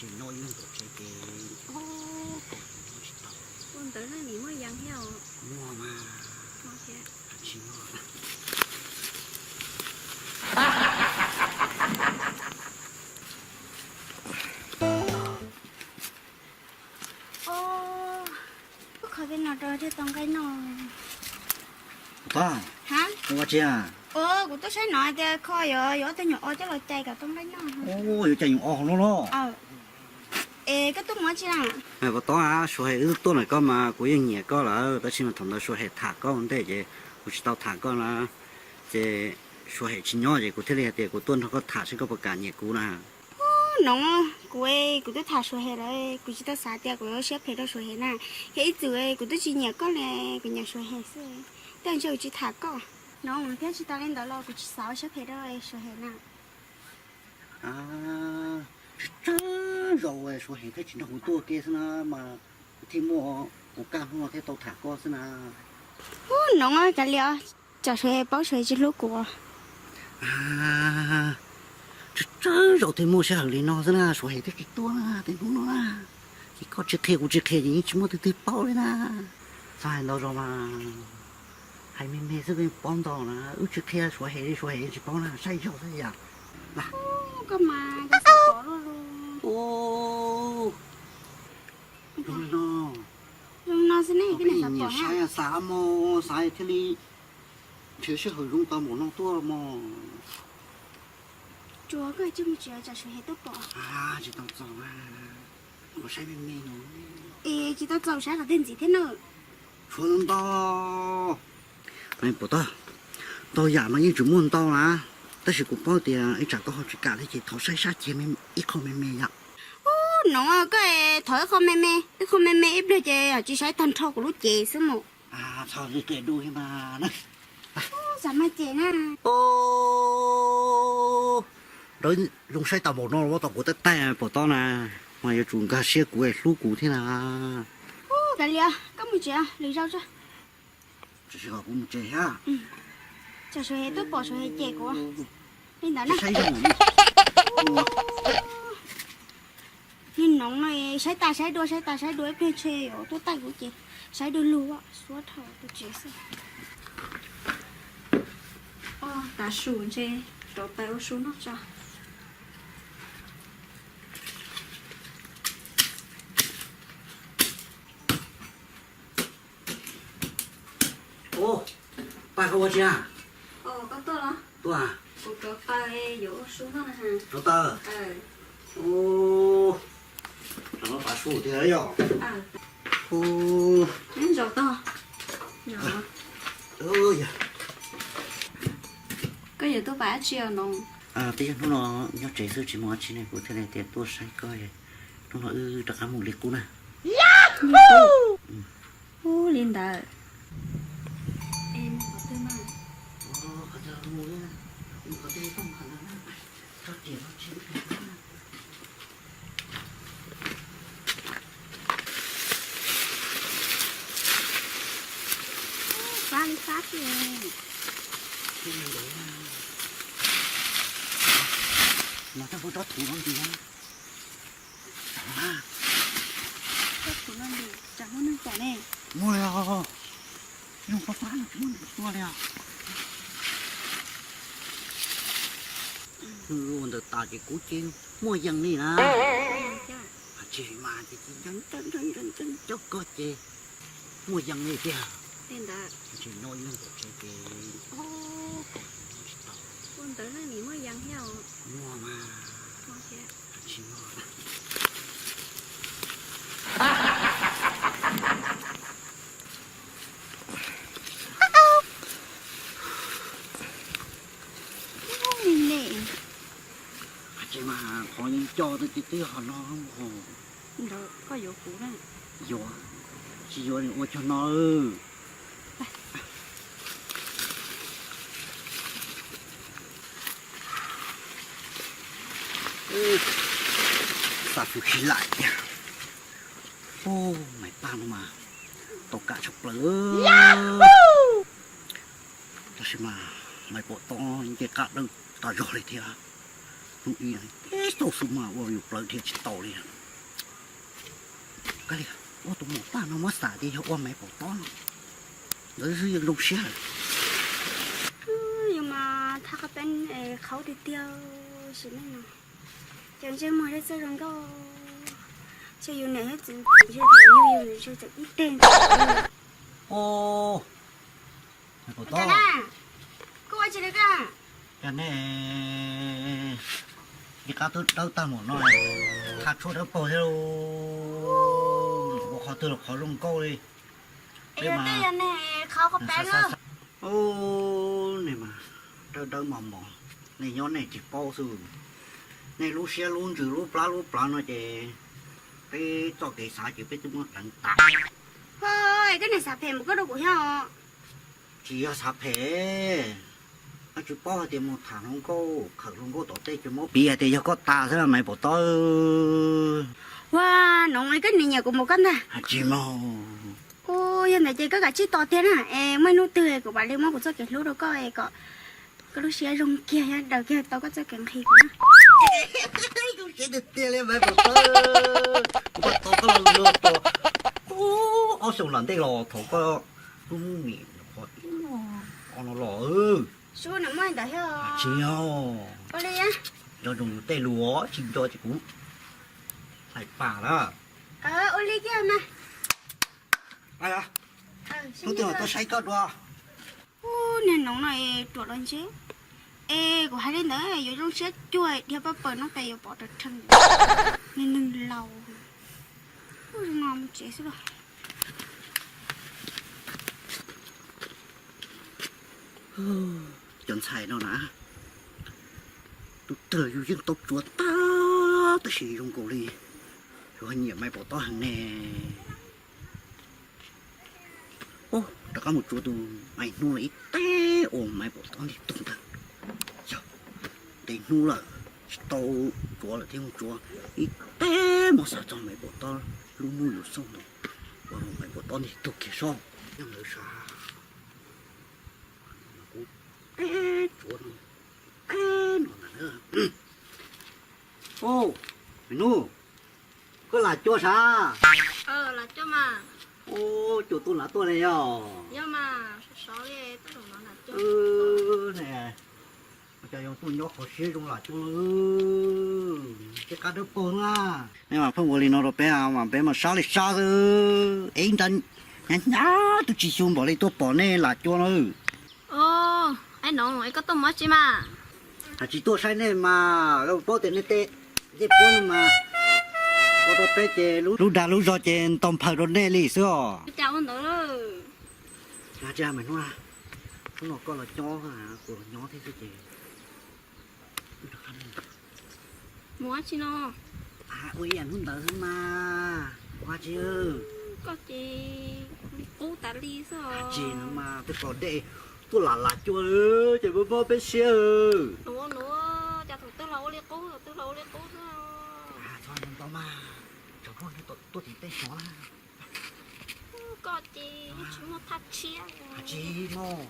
Noj ib leeg tom tsev ces ua ntawd ne, nim muaj yees thiab os. Muaj mas. Tsis muaj. Ub, kho tej no rau thiaj tau nqaij noj. Kuv tuaj, ha, kuv ua tsi a? Kuv tuaj saib no tias kho yuav yuav ob tug nyuam os coj los cais kom tau nqaij noj. Ub, yuav cais nyuam os hauv no los? Es koj tuaj mus ua tsi na? Puas tau, Suav Hem wb tuaj ntawm koj mas kuv yeej nyiam koj lawm, tab sis mas thaum ntawd Suav Hem tham koj ua ntej ces kuv tsis tau tham koj na. Ces Suav Hem tsis nyob ces kuv thiaj li hais tias kuv tuaj nrog koj tham seb koj puas kam nyiam kuv na. Ub, no, kuv, kuv twb tham Suav Hem lawm, kuv tsis tau xav tias kuv yuav siab phem rau Suav Hem na. Yog ib txwm kuv twb tsis nyiam koj li, kuv nyiam Suav Hem xwb, tej zaum ntshe kuv tsis tham koj. No thiab tsis tas li ntawd los kuv tsis xav ua siab phem rau Suav Hem na. Tsawg tsawg zaus Suav Hem thiaj tsis nrog kuv tuaj ua ke xwb na, mas kuv thiaj muaj, kuv kaj hnub no thiaj tau tham koj xwb na. Ub, no, kav liam, tsam Suav Hem paub Suav Hem tsis hlub kuv. Tsawg tsawg zaus thiaj muaj sij hawm li no xwb na, Suav Hem thiaj tsis tuaj na, tej hnub no na. Ces koj tsis qhia kuv tsis qhia ces yeej tsis muaj twg twg paub li na. Txhob hais ntau zog mas, hais me me xwb peb paub ntau na, wb tsis qhia Suav Hem li Suav Hem tsis paub na, saib zog xwb yom. Koj mas, zoo li no, zoo li no xwb ne, koj niam xav pom na. Xav mos, xav thiaj li nrhiav sij hawm zoo tau npaum no tuaj mos. Tsuas koj tsis mus tsev tsam Suav Hem tuaj pom. Tsis tau txaus, ua saib me me no. Es tsis tau txaus saib qhov twg ntxiv thiab na. Tshuav ntau ntau. Puas tau, ntau yam no yeej tseem muaj ntau na, tab sis kuv paub tias ib tsam koj ho tsis kam thiab ces thov saib sab ceg ib qho me me yom. Ub, no koj thov ib qho me me, ib qho me me ib pliag ces tsis saib tag nrho kuv lub cev xwb mus. Txhob li qias du mas. Xav mas ces na. Nrog zoo saib tau npaum no los tau kuv tab tais pom tau na, mas yuav tsum nkag siab kuv hlub kuv thiab na. Ub, kav liam, koj mus tsev, lwm zaus tso. Tsis kom kuv mus tsev thiab. Tsam Suav Hem tuaj pom Suav Hem cem kuv li ntawd na. Niag noov no saib tas saib dua, saib tas saib dua ib pliag ntshe yuav tuaj taij kuv ces saib dua lug, suav dhau tus tsev xwb. Tav su ntshe rauv taws ua su noj tso. Ub, Paj, koj ua tsi na? Koj tuaj los? Tuaj. Kuv rauv taws yuav ua su noj na. Rauv taws? Ub, rauv taws su tiag yog. Neb ntsaum tog. Koj yuav tuaj pab dab tsi no? Twb yog hnub no nyob tsev xwb tsis muaj dab tsi ne, kuv thiaj li tias tuaj saib koj, hnub no wb rov qab mus li qub na. Ub, li ntawd. Fab li fab xwb. Mas tsob pub tsob thuv no nti, tsob thuv no nti, tsam muaj neeg pom ne. Muaj li os, zoo pab pab no tsis muaj neeg tuaj li os. Ua ntawd tas ces kuv ces muaj yees li na. Tsis mas ces cov koj ces muaj yees li tiag. Tsis noj ib leeg tom tsev ces kom tsis tau. Ua ntawd ne, nim muaj yees thiab os. Muaj mas. Tsis muaj. Tsis mas qhov yeej coj twb twb twb ho no. Ntawd koj yuav kuv na. Yuav, tsis yuav ua cog no. Xa fwj khi laim tiag. Ub, Maiv Paj no mas tau kam tshaj plaws. Tab sis mas Maiv Pom Tob nce qab dawb tas zog li thiab. Ib txoj xub mas ua yus plawv dhia tsis tau li. Kav liam, ua tus maum paj no muab xav tias yog ua Maiv Pov Tob no, nkawd yeej zoo siab lawm. Yus mas thaj qab peb qhauv tiag tiag, sim neej no ces ntsej muag thiab txawj zoo nkauj, ces yus niam thiab txiv ntshe thaum yug yus ntshe tseem ib teg. Ua, Maiv Pov Tob, koj ua tsi li koj? Cas nej li qab twb dawb tag npaum no, thaj tshuaj dawb paug thiab lauj, ua qhov twg los qhov zoo nkauj li. Peb mas, nej mas dawb dawb mos mos, nej nyob nej tsis paub xwb. Nej lub siab lub ntsws lub plab lub plawv no ces peb txoj kev xav ces peb twb muab dleev tas. Koj niag xav phem mus koj rau kuv thiab os. Tsis yog xav phem, koj tsis paub hais tias mus tham hluas nkauj khawm hluas nkauj tom tej ces muab piv hais tias yog koj tas xwb Maiv Pov Tob. Ua, no koj niam nyiam kuv mus koj ntag. Tsis mas. Yog ntawd ces koj kav tsij tos tiag na, es muaj ib hnub twg kuv mam li muab kuv txoj kev hlub rau koj es kom koj lub siab zoo kiag thiab daws kiag tau koj txoj kev nqhis kuv na. Lub siab tiag tiag li Maiv Pov Tob, kuv pab tos koj los luag tos ob xyoos tom ntej los thaum koj lub hnub nim qhov ib no los. Tsis yog, nco zoo yus tej lus tsis nco ces kuv hais pam na. Ua li kiag mas. Hnub twg los tuaj saib koj dua. Niag noov no ruam los ntshe. Es kuv hais li ntawd yuav zoo siab cuag dhia paj paws no pes yuav pom rau rhees. Niag neeg laus, zoo no mus tsev xwb los. Cov ntxhais no na, tus twg yus yeej tau tsuav tag tab sis zoo nkaus li yus ho nyiam Maiv Pov Tob heev ne. Rov qab mus tsuav tus Maiv Hnub los ib teg ua Maiv Pov Tob ntig tug ntag. Yog ntev hnub lawm tsis tau tsuav lawm thiab, mus tsuav ib teg mus xav txog Maiv Pov Tob lub hnub yus xauj ntawd, ua Maiv Pov Tob ntig tug kiag sob. Yog ntawd sav, kuv teb tsuav no, teb no ntag. Maiv Hnub, koj lam cua sav? Ua, cua tuaj nram tuaj li yog? Cov zoo tuaj nyob qhov siab zoo lam cua, tej qab dawb paug na. Nej mas pheej ua li no rau peb mas peb mas sab li sab xwb. Ev nra hnyav hnyav twb tsis xyu npaum li tuaj pom nej lam cua no. Koj tuaj mus tsi mas? Hais tsis tuaj saib nej mas, koj paub tias nej tej ncej puab no mas ua rau peb ces lub dag lub zog ces ntaug nphaws rau nej li xwb os. Cas ua ntawd? Tsis, Maiv Hnub, hnub no koj los cob kuv los nyob thiab xwb ces mus ua tsi no? Ua ib yam hnub ntawd xwb mas, ua tsi? Koj ces qub tas li xwb. Tsis no mas twb pom dej tuaj lam lam cua ces mob mob peb siab. Nuav, nuav, cas thaum twg los ua li qub, thaum twg los ua li qub xwb. Txhob ntau mas, tsam muaj neeg tuaj tim tej sov na. Koj ces tsis muaj thaj tshiab. Tsis muaj.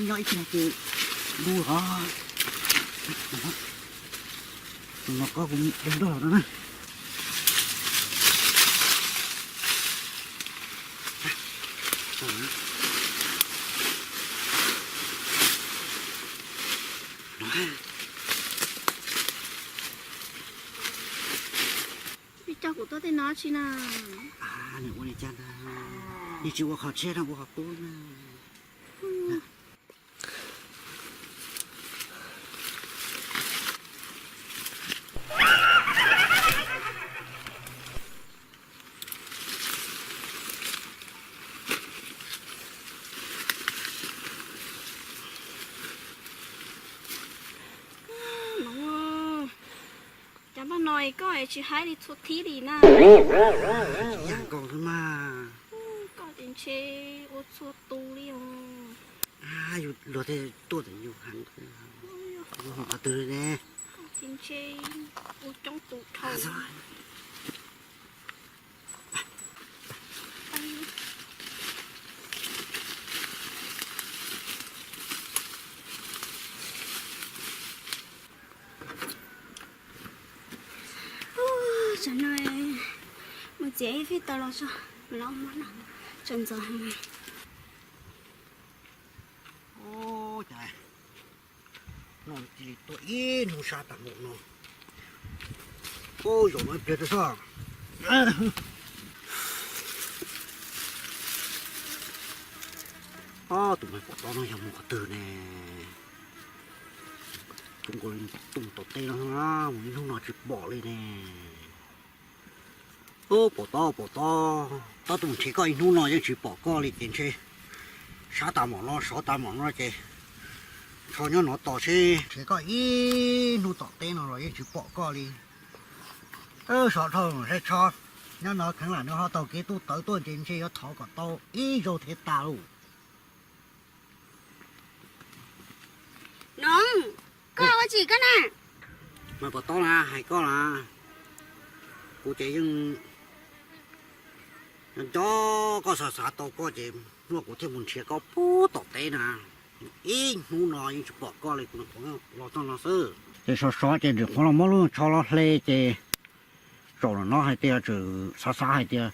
Nyob ib tug ces lug hov. Tus no koj kuv nrog los no na. Ib coj kuv tuaj tej no tsi na? Nws ua li cas ntag? Yeej tsis ua qhov tshiab no ua qhov qub na. Cas npaj no koj tsis haib li txhua thib li na? Yam nkaus xwb mas. Koj ces ntshe ua txhua tus li os. Luag thiaj tuaj txog yus heev, yus mus qhov twg li ne? Ces ntshe ua coob tus dhau. Tsam no mus txiav ib fij tau los so, los mus no, tsam ntxov heev. Ua cas no cia li tuaj ib hnub sab tag npaum no. Ua zaum no ib pliag rau soj. Ob tug me pom tob no yog mus qhov twg ne? Tus nkaus li tus tom teb no na, mus ib hnub no tsis pom li ne. Ub, pom tob, pom tob, tab tus nrhiav koj ib hnub no yeej tsis pom koj li ces ntshe sab tas mom no, sov tas mom no ces tsho nyob no tos seb. Nrhiav koj ib hnub tom teb no los yeej tsis pom koj li. Sov dhau saib tsho nyob no kheev lam nws ho taug kev tuaj tawv tuaj ces ntshe yuav thov kom tau ib zaug thiaj tas lauj. Noov, koj ua tsi koj na? Mas pom tob na, hais koj na, kuv ces yeej nco koj, xav xav tau koj ces hnub no kuv thiaj mus nrhiav koj puag tom teb na. Ib hnub no yeej tsis pom koj li, kuv los txog no xwb. Ces sov sov ces nws qhuav los muab lub tsho los hle ces zaum no hais tias tseem xav xav hais tias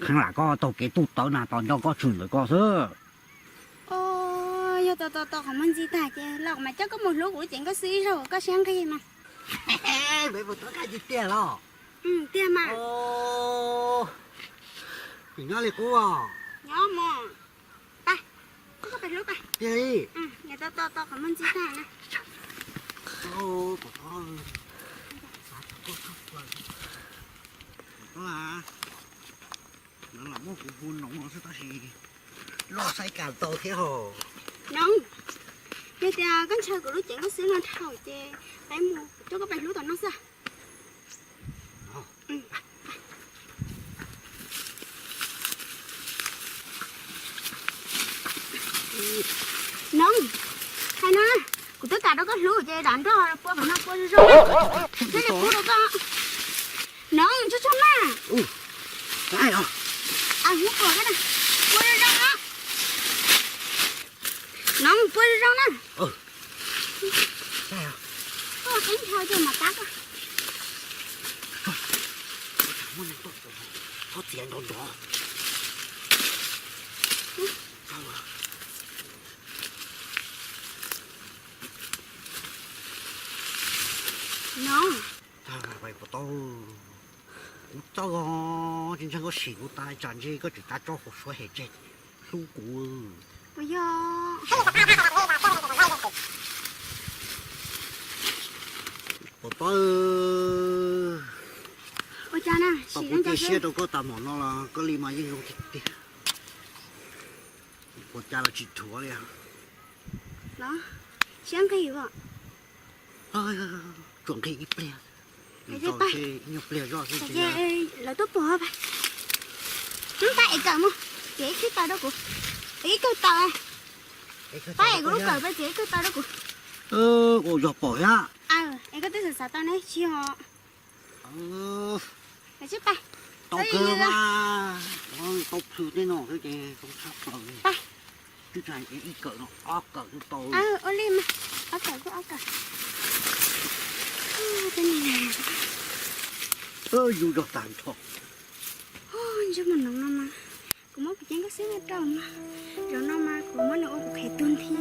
kheev lam koj taug kev tuaj tawv na, tos nco koj tshwm ntawm koj xwb. Yog tos tos tos qhov muag ntxi tag ces los mas coj koj mus hlub kuv lub cev nkauj xwb ib zaug koj siab nqig mas. Peb puas tau kaj tiag tiag los? Tiag mas. Tseem nyob li qub os? Nyob mas. Pab, koj pab hlub pab. Tiag li. Niam tos tos tos qhov muag ntxi tag na. Pom tob, pom tob, no los muab kuv hu Noov no xwb tab sis loj saib kam tau thiab hos. Noov, yog tias koj ntshaw kuv lub cev nkauj xwb no dhau ces peb mus, coj koj pab hlub tom no xwb. Noov, hais no, kuv twb kam rau koj hlub ces dav nroj pua qhov no pua zoo zoo, thiaj li pub rau koj. Noov, tso tso mas. Hlub kuv, pua zoo zoo. Noov, pua zoo zoo na. Koj qeeb dhau ces mam pab koj. Txhob txiav nrov nrov. Noov, kuv txawj tsis ntseeg koj sim kuv tas, tsam ntshe koj tseem tav tsob hauv suav hem tseg hlub kuv. Puas yog? Pom tob, ua cas na, tau kuv cia siab rau koj tas mom no los koj li mas yeej zoo tiag tiag. Ua cas los tsis thuav li. Los, siab nqig os. Tsuas nqig ib pliag, ib nyuag pliag zoj xwb. Lawv tuaj pom pab. Pab es kawm mus, txiav ib kawg taws rau kuv. Ib kawg taws. Pab es kuv lub kawm pab txiav ib kawg taws rau kuv. Ua yog pom thiab. Es koj twb xav xav tau ne tsis ho. Tau kawg mas, tau plhws tej no xwb ces tau tshaj plaws li. Twb tsis hais ib kawm no, ob kawm twb tau. Ua li mas, ob kawm kuj ob kawm. Yus zog tag nrho. Ntsej muag Noov no mas, kuv muab kuv cev nkauj xwb no rau mas, zaum no mas kuv muab nws ua kuv qhev tuag nthi xwb.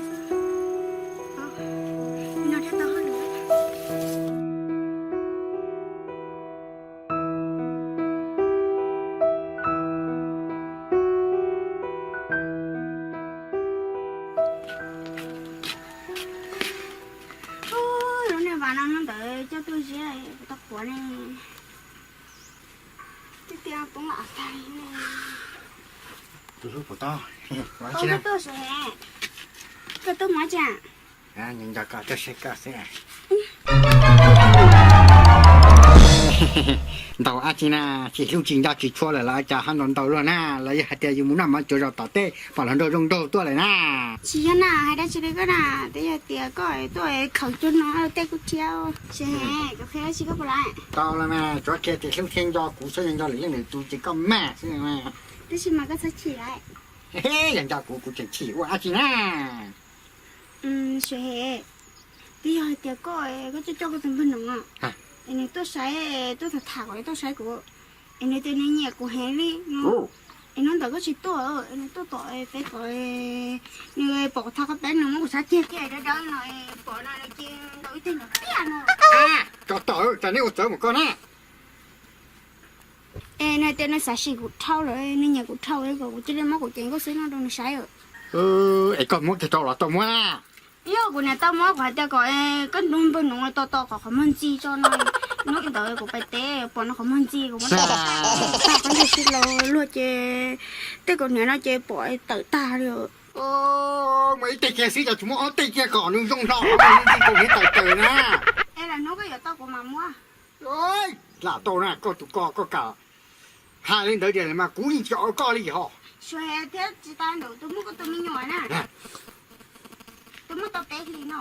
No thiaj tau hauj lwm. Lub niag vas no hnub ntawd coj tuaj ziab puas tau qhuav ne. Twb tias poob lam tag li ne. Tus hlub puas tau, koj tuaj saib, koj tuaj mov tsa. Nco koj tuaj saib koj xwb. Ntaus dab tsi na, tsis hlub tsis nco tsis tshua lawm los cas ho ntaus ntaus luag na, los yog hais tias yus mus noj mov cuav zos tom teb pom hluas nraug zoo nraug tuaj lawm na. Tsis yog na, hais dab tsi li koj na, twb yog tias koj tuaj khaws cuag no tej kuj thiab. Tsis he, kuv qhia dab tsi koj puas lais? Tau los mas, tsuav qhia tias hlub thiab nco kuv xwb, nco lwm leej lwm tus ces koj mag xwb. Tab sis mas koj txhob chim lawm. Yog nco kuv kuv tseem chim ua dab tsi na. Tsis he, twb yog hais tias koj, koj coj coj koj tus npawg Noov es nws tuaj saib, tuaj tham tham kom tuaj saib kuv, es nws tias nws nyiam kuv heev li no. Es hnub ntawd koj tsis tuaj, es nws tuaj tom peb tod, nws pom kuv tha qhov peb nws muab kuv xav kiag kiag dawb dawb no, pom no nws cia ntaus ib teg nrov tiag no. Tso tom, tsam nej ua txawv mus koj na. Es nws tias nws xav sim kuv dhau lawm, nws nyiam kuv dhau kom kuv cia li muab kuv cev nkauj xwb no rau nws saib. Es koj muab kiag rau los tau muab na. Yog kuv niam tau muab, kuv hais tias kom koj tus npawg Noov tos tos kom qhov muag ntxi tso no, hnub ntawd kuv pais teb pom no qhov muag ntxi kuv muab tag tag tag qhov ntxi xwb los luag ces tej kaus hniav no ces pom tawm tag li. Muaj ib teg kiag xwb, yog tsis muaj ob teg kiag kom nws zoo hlo, ntxi kaus hniav tawm tawm na. Es lwm hnub koj yuav tau kuv mam muab. Lam tau na, koj tus ko koj kam hais li ntawd tiag mas kuv yeej tsis ua koj li ho. Suav thiab tsis tas ntawd tus muaj koj tus me nyuam na, tus muaj tau peb hlis no.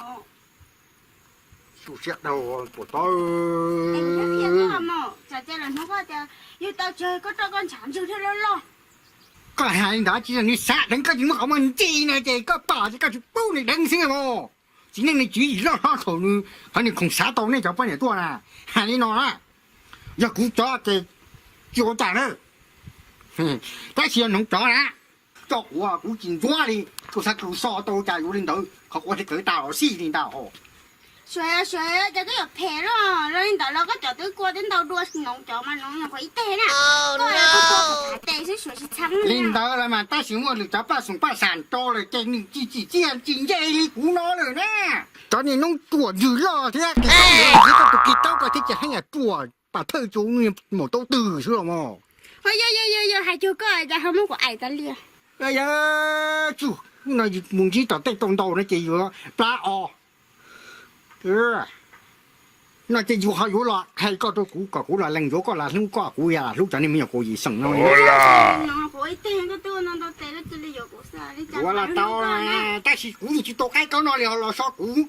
Su siab dhau puas tau. Tsam ces lwm hnub koj tias yug tau tsawg koj roj koj ntshav ntswg thiab loj loj. Koj hais li ntawd tsis yog nws xav dheev koj tsis muaj qhov muag ntxi no ces koj pom ces koj tsis pub nws dheev xwb os. Txiv neej nws tswv yim loj hlob thaum nws, qhov nws khoom xav tau nej cov poj niam tuaj na. Hais li no na, yog kuv cov ces tsis ua cas na, tab sis yog Noov cov na, coj quav kuv tsis ntxuav li, kuv xav tus so tau cas yuav li ntawd, qhov quav thiaj kawv tas los xij li ntag ho. Suav, Suav, cas koj yuav phem los, los li ntawd los koj cov twb kua twb ntau dua Noov cov mas Noov nyuam qhuav ib teg na. Koj tus kua kuv thav tes xwb Suav tsis txheeb li. Li ntawd los mas tab sis muaj lwm cov paj xoom paj xam rau lawm ces nws tsis tsim txiaj tsis nce li kuv no lawm na. Cov niag noob ruam ntsws loj thiab kis taub, koj tus kis taub koj thiab ces heev ruam pam thawj tsu maum taub twg xwb los mas. Yog, yog, yog, yog hais cuag koj cas ho muab kuv aim tas li. Yog, tsum, no mus ntsib tom tej tau ntau no ces yuav plab os. No ces yus ho yuav los qhia koj rau kuv kom kuv los lees yuav koj los hlub koj, kuv yam hlub cov niag me nyuam kaus yim xeem no. Yuav los tau, tab sis kuv yeej tsis tau qaib koj no li ho los so kuv.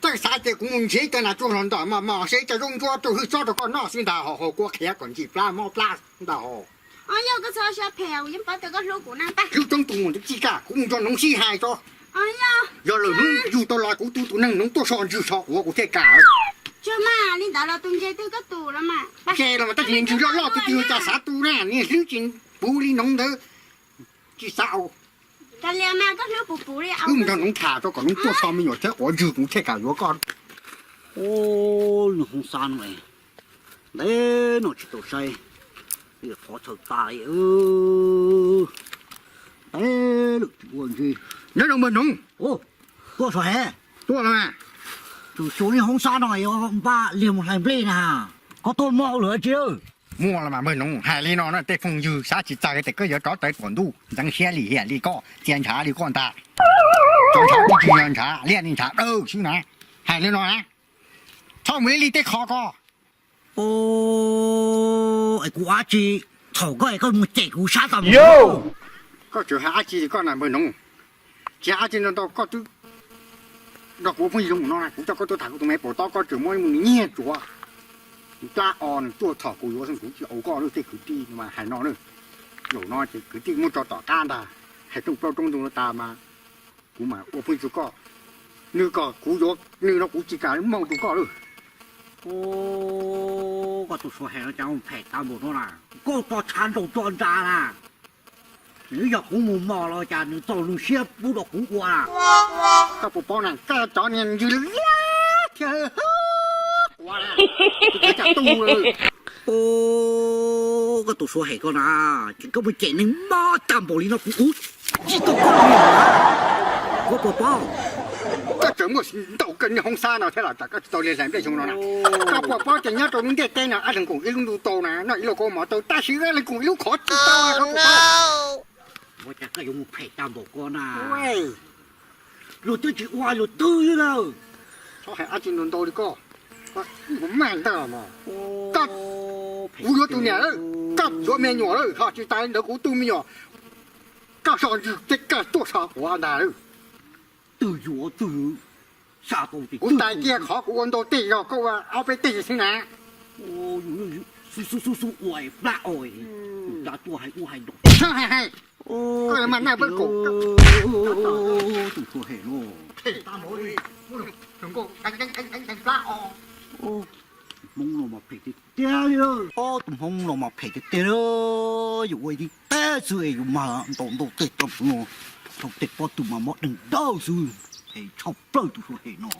Txawj xav ces kuv mus nrhiav cov nas tsuag los ntawm mos mos seb cov zoo ntsuab rau hwj txob rau koj noj xwb ntag ho, haus kua qhiav kom ntsim plab mob plab ntag ho. Yog koj txhob siab phem, kuv yeej paub tias koj hlub kuv na. Hlub coob tus mus tsis kam, kuv mus nrog Noov sib hais tso. Yog lwm hnub yug tau los kuv tus tus neeg Noov tuaj so ntswg so quav kuv thiaj kam. Tsuag mas li ntawd los tus ntse twg koj tus los mas. Ntse los mas tab sis ntswg loj loj twg twg cas xav tu na, niag hlwb tsis puv li Noov ntawd. Tsis xav au. Wb mus nrog Noov tham tso kom Noov tuaj so me nyuam thiab quav ntswg kuv thiaj kam yuav koj. Nws hoob xab no, ntev no tsis tau saib, qhov txhaum tas li. Ntev lawm tsis ua ntsej. Nyob zoo npawg Noov. Tuaj so hev. Tuaj los mas. Tus xyuas niag hoob xab no npaj liag mus hlais nplej na. Koj tuaj muaj hauj lwm tsi? Muaj los mas npawg Noov, hais li no na, tej phooj ywg xav tsis txawj tias koj yuav rov rawv tuam ntuj ntxeev siab lim hiam li koj, txia ntshav li koj ntag. Cov ntshav twb tsis yog ntshav, liaj li ntshav dawb xwb na. Hais li no na, txhob mus li tej qho ko. Es kuv ua tsi, thaum koj es koj mus cem kuv sab tag mus. Koj tseem hais dab tsi li koj na npawg Noov? Tsis hais dab tsi ntau ntau, koj twb nrog kuv ua phooj ywg zoo no, kuv coj koj tuaj tham kuv tus me pom tob, koj tseem muab mus nyiag tsuav. Nws tab o nws tuaj txhom kuv yuav xwb, kuv tsis au koj lawm tej kwv tij mas hais no na. Zaum no ces kwv tij muab tso tom qab ntag, hais rooj plaub roob ntug no tas mas kuv mam ua phooj ywg rau koj. Nws kom kuv yuav nws no kuv tsis kam mob rau koj lawm. Koj tus suav hem no cas phem tag npaum no na, koj tso tshav ntaus tso ntsa na. Nws yog kuv mus mos los cas nws txaus nws siab pub rau kuv ua. Koj puas paub na, koj cov niag ntswg laj thiab quav na, kuv cov cas tu. Koj tus suav hem koj na, ces koj mus cem neeg mob tag npaum li no kuv ua tsis tau koj li. Koj puas paub? Koj tseem muaj ntau koj niag hoob xab no thiab los cas koj tsis tau li hlais nplej xyoo no na. Koj puas paub tias nyob rau lub ntiaj teb no ab leeg koom ib lub ntuj tau na, noj ib lauj kaub mov tau, tab sis ab leeg koom ib lub qhov tsis tau na, koj puas paub? Ua cas koj yuav mus phem tag npaum ko na? Luag twb tsis ua luag twb na. Txhob hais dab tsi ntau ntau li koj. Kuv maj ntag mas, koj, kuv yuav tus niam lawm, koj yuav me nyuam lawm, ho tsis tas li ntawd kuv tus me nyuam, koj so ntswg ces koj tuaj so quav ntag lawm. Twg yuav twg, kuv tais kiag qhov kuv ua ntau teg zog koj ua ob peb teg xwb na. Xub xub xub ua plab os, tus dab tuaj hais ua hais nrov. Koj mas naj npawb kaum, tus tuag hem no. Plab os. Hmoob no mas phem tiag tiag li. Tus Hmoob no mas phem tiag tiag li. Yuav ua ib teg xwb es yuav mag ntau ntau teg rau no, rau tej pob tw mas mob deeg dawb xwb, es tshaj plaws tus tuag hem no.